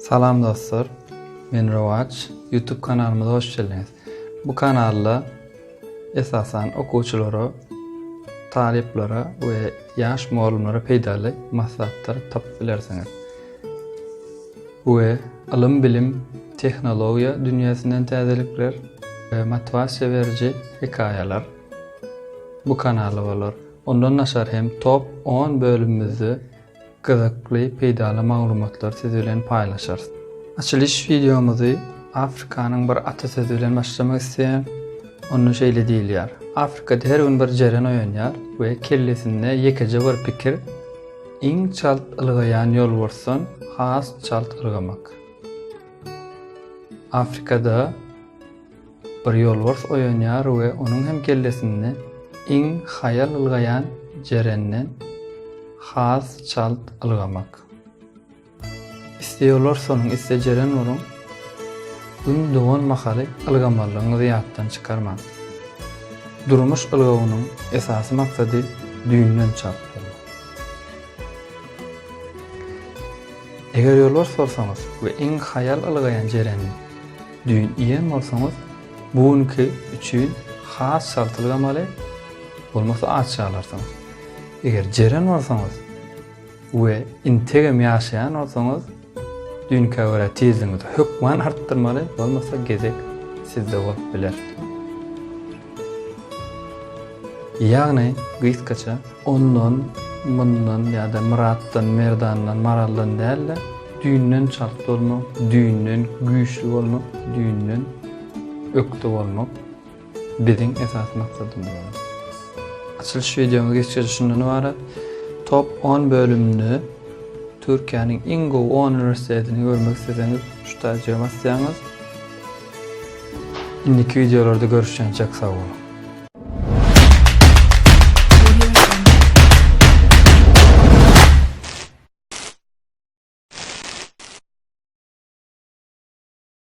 Salam dostlar. Men Rowaç. YouTube kanalymyza hoş geldiňiz. Bu kanalda esasan okuwçylara, talyplara we ýaş mugallymlara peýdaly maslahatlar tapyp bilersiňiz. We ylym-bilim, tehnologiýa dünýäsinden täzelikler we motiwasiýa beriji hekaýalar bu kanalda bolar. Ondan daşary hem top on bölümimizde gyzykly, peýdaly maglumatlary siz bilen paýlaşarys. Açylyş wideomyzy Afrikanyň bir atasözi bilen başlamak isleýän. Onda şeýle diýilýär, Afrikada her gün bir jeren oýanýar we kellesinde ýekeje bir pikir, iň çalt ylgaýan ýolbarsdan has çalt ylgamak. Afrikada Bir ýolbars oýanýar we onuň hem kellesinde iň haýal ylgaýan jerenden has çalt ylgamak. Isle ýolbars boluň, isle jeren boluň, Gün dogan mahaly ylgamalygyňyzy ýatdan çykarmaň. Durmuş ylgawynyň esasy maksady düýnden çalt bolmak. Eger ýolbars bolsaňyz we iň haýal ylgaýan jereni Düýn iýen bolsaňyz, bu günki üçin has çalt ylgamaly, bolmasa aç galarsyňyz. Eger jeren bolsaňyz we integem ýaşaýan bolsaňyz, düýnkä görä tizligiňizi hökman artdyrmaly, bolmasa gezek sizde bolup biler. Ýagny, gysgaça, ondan, mundan ýa-da Myratdan, Merdandan, Maraldan däl-de, düýnden çalt bolmak, düýnden güýçli bolmak, düýnden ökde bolmak biziň esasy maksadymyz bolar. Açylyş wideomyz gysgaça şundan ybarat. Top on bölüminde Türkiýäniň iň gowy on uniwersitetini görmek isleseňiz şu taýjyga basýaňyz. Indiki wideolarda görüşýänçäk sag boluň.